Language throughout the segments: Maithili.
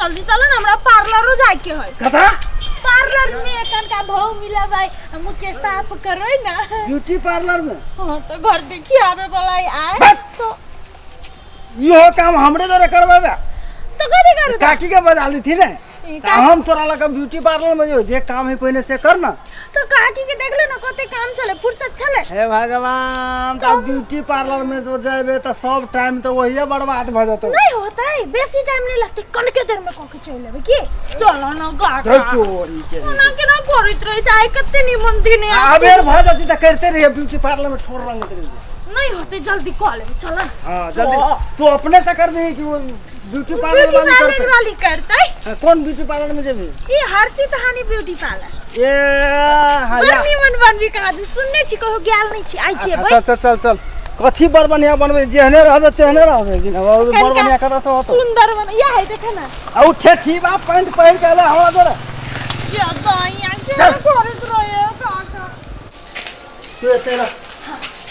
जल्दी चलो ना, हमरा पार्लरो जाए के है। कथा? पार्लर में कनका भाव मिला भाई, हम के साफ करो ना। ब्यूटी पार्लर में? हाँ, तो घर देखी आवे वाला आए बस। तो इहो काम हमरे द्वारा करवाबे। तो कथी करू? काकी के बजा ली थी ने। ई तऽ हम तोरा लग ब्यूटी पार्लर में जो जे काम है पहले से कर ना। तो काकी के देख ले ना कते काम चले, फुर्सत छले। हे भगवान, तऽ ब्यूटी पार्लर में तो जेबे तऽ सब टाइम तऽ वही बर्बाद भऽ जेतौ। नहीं होता है, बेसी टाइम नहीं लगते, कनके देर में कके चल लेबे की। चलो ना काका। धर चोरी के। ओना केना करैत रहे छै, आइ कते निमन दिन है। आबेर भऽ जेती तऽ करिते रहिए ब्यूटी पार्लर में ठोर रंगैत रहिए। नहीं होते, जल्दी कॉल लेबे, चलो ना। हाँ जल्दी। तू अपने से करबही कि वो ब्यूटी पार्लर ब्यूटी वाली पार्लर करते? वाली करते। हाँ, कौन ब्यूटी पार्लर में जेबही? ई हर्षित हानि ब्यूटी पार्लर। ए हाँ, बड़ या। निमन बनबी कहा दी, सुनने छी, कहो गेल नहीं छी, आइ जेबै। अच्छा, चल चल चल, कथी बड़ बढ़िया बनबे, जेहने रहबे तेहने रहबे कि ना, बड़ कनका बढ़िया कतऽ से होतो? सुंदर बन या है, देखे ना। आ उ ठेठी बा पैंट पहिर के अले हमरा जोरे। या दाइया के करैत रहे काका। तू एते रह,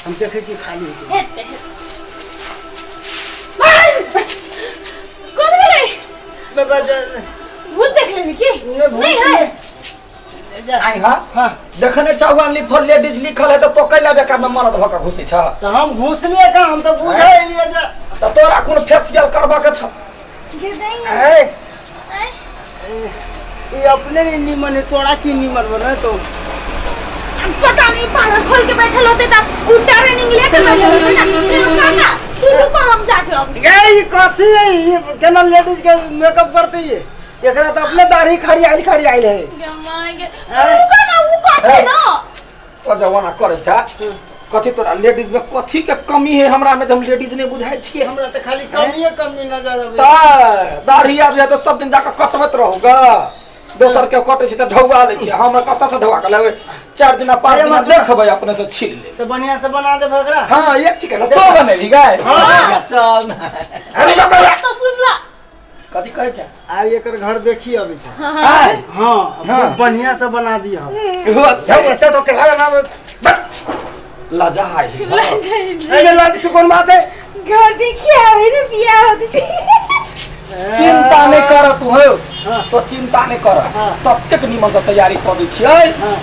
हम देखै छी खाली हेतै। हेतै, हेतै। कोन भेलै? बाबा भूत देख लेने की? नहीं, भूत नहीं है। नहीं। जा। आई हा? हाँ। देखने चाहू फॉर लेडीज लिखल है तो तो कैला बेकार में मरद भऽ के घुसै छ? तऽ हम घुसलिए का, हम तऽ बुझै एलियै जे तऽ तोरा कोन फेसियल करबऽ के छ? जे नहीं है। ए, आँय? ई अपने नहीं नीमन है, तोरा की नीमन बने तो? अब पता नहीं पार्लर खोल के बैठल होते तब उल्टा रनिंग लेके बैठल होते ना। चलो काका, तू रुको, हम जाके अबै। ए, ई कथी है? ई केना लेडीज के मेकअप करते ये? एकरा तऽ अपने दाढ़ी खड़ी आइल खड़ी आइल है। गे माय गे। तू रुको ना, उ कथी ए। ना? तो जवाना करै छ कथी? तोरा लेडीज में कथी के कमी है हमरा में जे हम लेडीज नहीं बुझाइ छियै? हमरा तऽ खाली कमिए कमी नजर अबै। तऽ दाढ़ी आबि जाय तऽ सब दिन जाके कटबैत रहू ग। दोसर के कटै छै तऽ ढौआ लै छै, हमरा कतऽ से ढौआ के लेबै? 4 दिना 5 अरे दिना मसुरा। देखबै, अपने से छील लेबै। तऽ बढ़िया से बना दे एकरा। हाँ, एक छिकै तो बनेली गाय। हाँ। चल ना। अरे बाप रे। तो सुन ला। कथी कहै छै? आइ एकर घर देखी अबै छै। आय। हाँ, हाँ। बढ़िया से बना दिह। जाउ, एते तो केला ना लजा है। एमे लाज के कोन बात है? घर देखिए आवे ना बियाह होती थी। चिंता नहीं कर तू हो। हाँ। तो चिंता नहीं कर। हाँ। ततेक निमन से तैयारी कऽ दै छियै हाँ।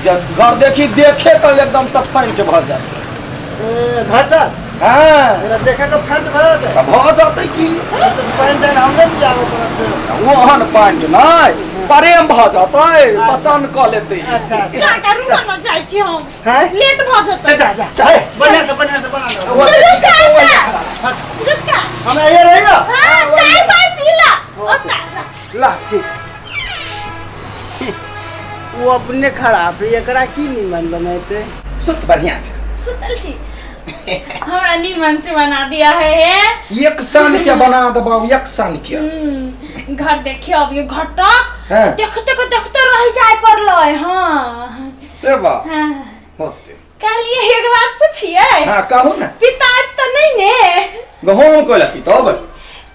जब घर देखी देखे तऽ एकदम सब पैंट भऽ जाय। ए, घाटा। हाँ। मेरा देखे के फंड भऽ जेतै। तऽ भऽ जेतै की? तऽ पैंट आनि हमरे ने जाबऽ पड़त। ओहन पैंट नहि, प्रेम भऽ जेतै, पसन्द कऽ लेतै। अच्छा अच्छा। काका रुको ना, जाइ छी हम। हैं? लेट भऽ जेतै। जा जा। चल। बढ़िया से बना दो। ओ रुक देखी जा, तऽ ओहि जा। रुक जा। हम ये रहियो। हाँ, चाय पाय पी ला। ओता जा। ला ठीक। वो अपने खराब है, एकरा की निमन बनेते? सुत बढ़िया से। सुतल छी। हमरा नीमन से बना दिया है हे। एक सन के बना देबौ, एक सन के। घर देखियो अब ये घटक। हाँ। देखते को देखते रह जाए पड़लै। हाँ। से बा हाँ। होते। कहलिए एक बात पूछिए। हाँ कहू ना। पिता तऽ नहीं ने? गहूम कोइला पितब?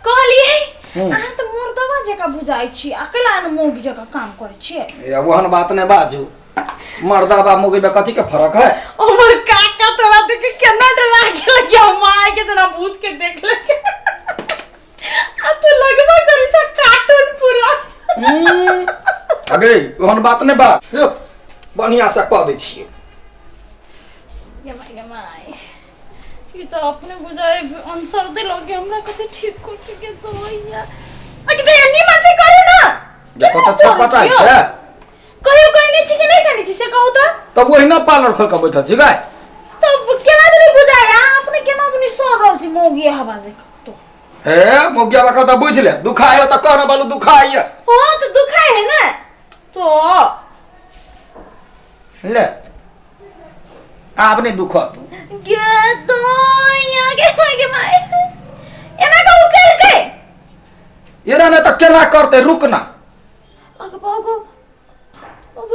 कहलिए हम्म। अहाँ तऽ मर्दवा जकाँ बुझाइ छी, अकेला ने मौगी जकाँ काम करै छियै। ए ओहन बात नहि बाजू, मर्दा बा मौगी में कथी के फर्क है? हमर काका तोरा देख के केना डरा गेल कि हम माय के जेना भूत के देख लेके। आ तू लगबा करी छ कार्टून पूरा। अगे ओहन बात नहि बात, रुक बढ़िया से कह दै छियै। गे माय गे माय, ई तो अपने बुझाए आंसर देलो कि हमरा कते ठीक कर के दोइया। आ कि दे निमन से करू ना। देखो तऽ छटपटाइ छै। कहियो कहने छी कि नहीं कहने छी से कहू तऽ। तब ओहिना पार्लर खोल के बैठल छी गाय। तब केना दुनी बुझाए अहाँ अपने केना दुनी सजल छी मौगी हवा जे तो। हे मौगिया बका तऽ बुझि ले, दुखाय तऽ कह बालू दुखाय। हाँ तो दुखाय है ना तो। ले आब नहीं दुखत। गे दोइया गे my गे my. एना कहू केलकै? एना नहि तऽ केना करतै? रुक ना। अग भागो अग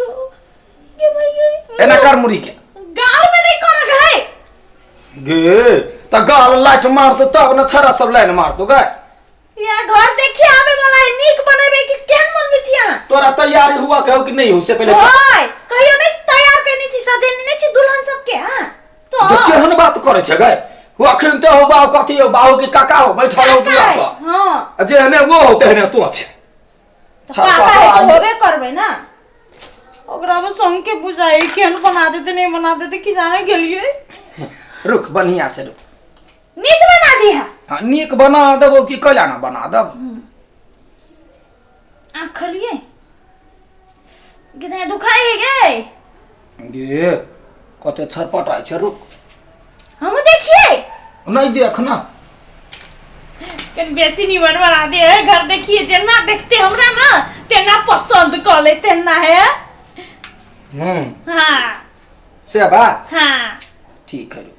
गे my गे। एना कर मुड़ी के। गाल में नहीं करक है। गे तऽ गाल लाइट मारतो तब न छड़ा सब लाइन मारतो गे। या घर देखिए आवे वाला है, नीक बनेबे कि केहन बनबै छी अहाँ? तोरा तैयारी हुआ कहू कि नहीं हो से पहले कह। ओए कहियो नहीं तैयार करने छी, सजेने नहीं छी दुल्हन सबके। हाँ तो तो केहन बात करे छै गे? वो अखन ते हो बाहु कथी हो बाहु की काका हो बैठल हो काका दुआ है, पर। हाँ। आ जेहने वो हो तेहने तो छै। तऽ काका है तऽ होबे करबै ना। ओकरा अब संग के बुझाई केहन बना देते नहीं बना देते की जाने गेलिए। रुक बढ़िया से रुक। नीक बना दिहा। हाँ नीक बना देबो कि कैला ना बना देब। आँख खोलिए कितना दुखाई है गे। गे कते छरपटाइ छै रुक। हम देखिए नहीं देख ना। कन बेसी निमन बना दे है घर देखिए जेना देखते हमरा ना तेना पसंद कर ले तेना है। हाँ से बात। हाँ ठीक है रुक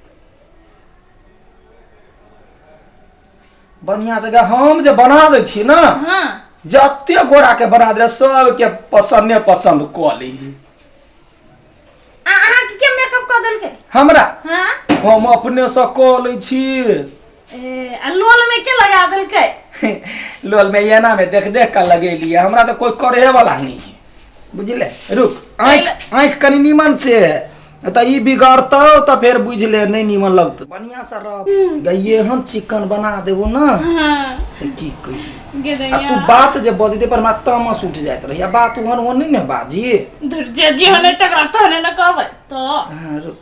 बढ़िया से हम जे बना दै छी ना। हाँ जते गोरा के बना दे सबके पसंदे पसंद कऽ ली। अहाँ के के मेकअप कऽ देलकै हमरा? हाँ हम अपने से कऽ लै छी। ए आ लोल में के लगा देलकै? लोल में एना में देख देख के लगेलियै, हमरा तऽ कोई करे वाला नहीं है बुझले। रुक आँख आँख कनि नीमन से तऽ ई बिगड़तौ तऽ फेर बुझि ले नहीं नीमन लगतौ। बढ़िया से रह गइये हम चिकन बना देबो ना। हाँ से की कही गे आ तू दैया बात जे बजते पर हमरा तामस उठ जाइत रही आ बात ओहन ओहन नहीं ने बाजी। धुर जे जी होने तकरा तहने न कहबै तो। हाँ रुक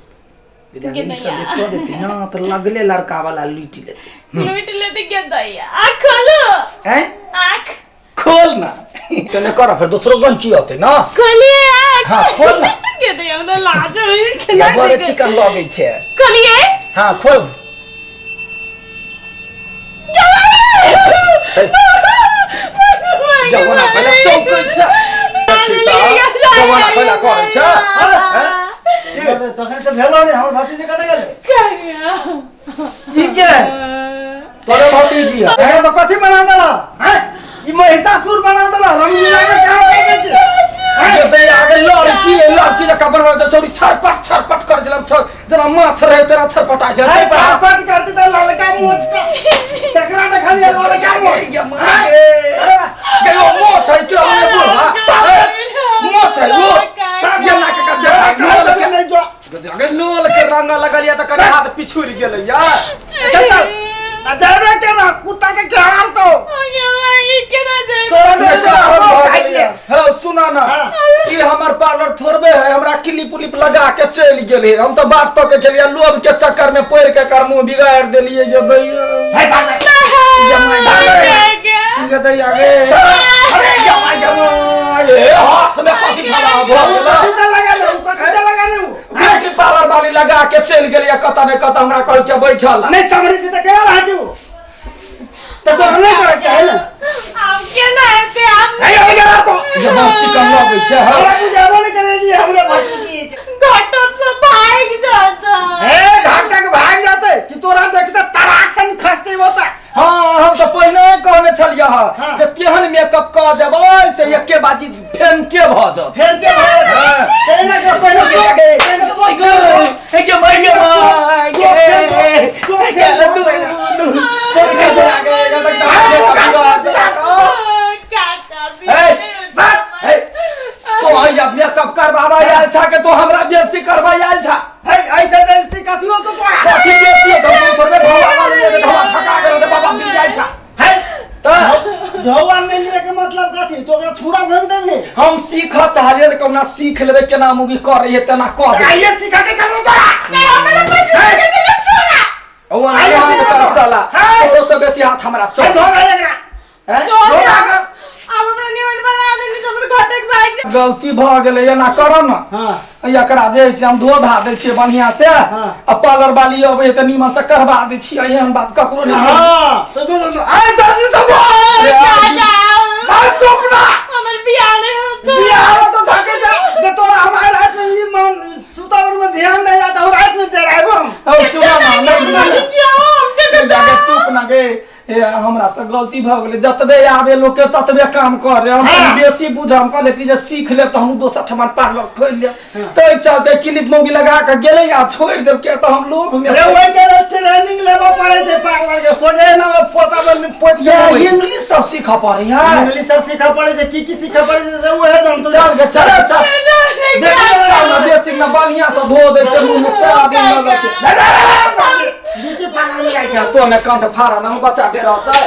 गे ई सब जे दैया कऽ देती ना तऽ लगले लड़का वाला लूटि लेते। लूट लेते गे दैया। आँख खोलो। हैं आँख खोल ना तने कर फिर दोसरो गन की होते ना। खोलिए आँख। हाँ खोल ना। गे दैया हमरा लाज होई केना या बड़े देखे। चिकन लगै छै। खोलिए। हाँ खोल। जवाना पहिले चौकै छै। देखी तऽ जवाना पहिले करै छै। हैं? तखन से भेलो नहीं हमर भतीजी कतऽ गेलै? ई के तोरे भतीजी है। ए तो कथी बना देला हैं? ई महिषासुर बना देला रंगलीला में काम कर दे। ये दे आगे लड़की है लड़की जका बनवा दे छोरी छरपट छरपट कर जलम छर जना माछ रहे तेरा छरपटा छै। अरे छरपट करती त ललका मोछ त तकरा देखलिए ललका मोछ। गे ओ मोछ है के हम बोला मोछ है वो ये ना के कर दे लोल के नहीं जो आगे लोल के रंग लगलिया त कनि हाथ पिछुड़ गेलै यार। चल चल आ जाबे के ना कुत्ता के केहार तो तोरा ये दे कारण भऽ काट गेलैया। ले। हौ सुना ना हाँ। ई हमर पार्लर थोड़बे है हमरा क्लिप उलिप लगा के चलि गेलै। हम तऽ बाट तके छलियै लोभ के चक्कर में पड़ि के एकर मुंह बिगाड़ि देलियै गे दैया। है सामने। गे दैया गे। अरे जमा जमा ए हाथ में कथी छला भऽ गेलै। कथी त लगा ले कथी त लगा ले ब्यूटी पार्लर वाली लगा के चलि गेलै कतऽ ने कतऽ हमरा कहल के बैठल। नहीं समरी से त केना रह छु त तो नहीं करे चाहे ना। आब केना हेतै आब नहीं हो गेला तो जमा चिकन लगै छै। हौ हमरा बुझाबो नहीं करे जी हमरा भतीजी घाटत से भागि जाता। ए घाटा के भाग जाते कि तोरा देखते तराक सन खसते होता। हाँ हम तऽ पहिने कहने छलियै हाँ। जे तेहन मेकअप कऽ देबै से एके बाजी फेंटे भऽ जात। फेर के भाग तेना के पहिले मेकअप करबाबा आयल छा के तो हमरा बेइज्जती करबा आयल छा। है ऐसे बेइज्जती कथी हो तो तोरा कथी बेइज्जती हो तो थोड़बे ढौआ वाली है ढौआ ठका गेल त बाबा मिल जाइ छा। है त ढौआ नहीं लिए के मतलब कथी तो ओकरा छुरा भोग देबे। हम सीख चाहलियै त कहुना सीख लेबै केना मुगी कर रही है तेना कह दे। आइए सिखा के करू तोरा। नहीं हमरा पैसा दे दे छोरा। ओ नहीं हाथ कर चला तोरो से बेसी हाथ हमरा चल। धो गए एकरा। हैं? आब हमरा निमन बना दे नहीं तो हमर घाटे के भागि जात। गलती भऽ गेलै एना कर ना। हां एकरा जे से हम धो धा दै छियै बढ़िया से हाँ। आ पार्लर वाली अबै है तऽ नीमन से करबा दै छियै एहन बात ककरो नहि। हां सुनो सुनो आइ दादी सब काका मार टोपना हमर बियाह नहीं होतो। बियाह तो थके जा दे तोरा हमारे रात में ई मन सुतावर में ध्यान नहीं जाता और रात में डराबो हम। औ सुना ना नहीं जाओ हम नहीं जाके चुप ना गे ए हमरा से गलती भऽ गेलै जतबे आबे लोक के ततबे काम करे हम हाँ। बेसी बुझ हम कहले कि जे सीख लेब तऽ हम दोसर ठमन पार्लर खोलि लेब तै चलते क्लिप मौगी लगा के गेलै आ छोड़ि देलकै तऽ हम लोभ में अरे ओइ के ट्रेनिंग लेबऽ पड़ै छै पार्लर के सोझे ना पोता में पोत के ये होई छै। इंग्लिश सब सीखऽ पड़ै है। इंग्लिश सब सीखऽ पड़ै छै की की सीखऽ पड़ै छै से उहे जानतो। चल गे चल गे, चल चल ना बेसी ना बढ़िया से धो दै छै मुँह में साबुन लगा के। ब्यूटी पार्लर में जाइ छै। तो में कंठ फाड़ा ना बच्चा डरातै।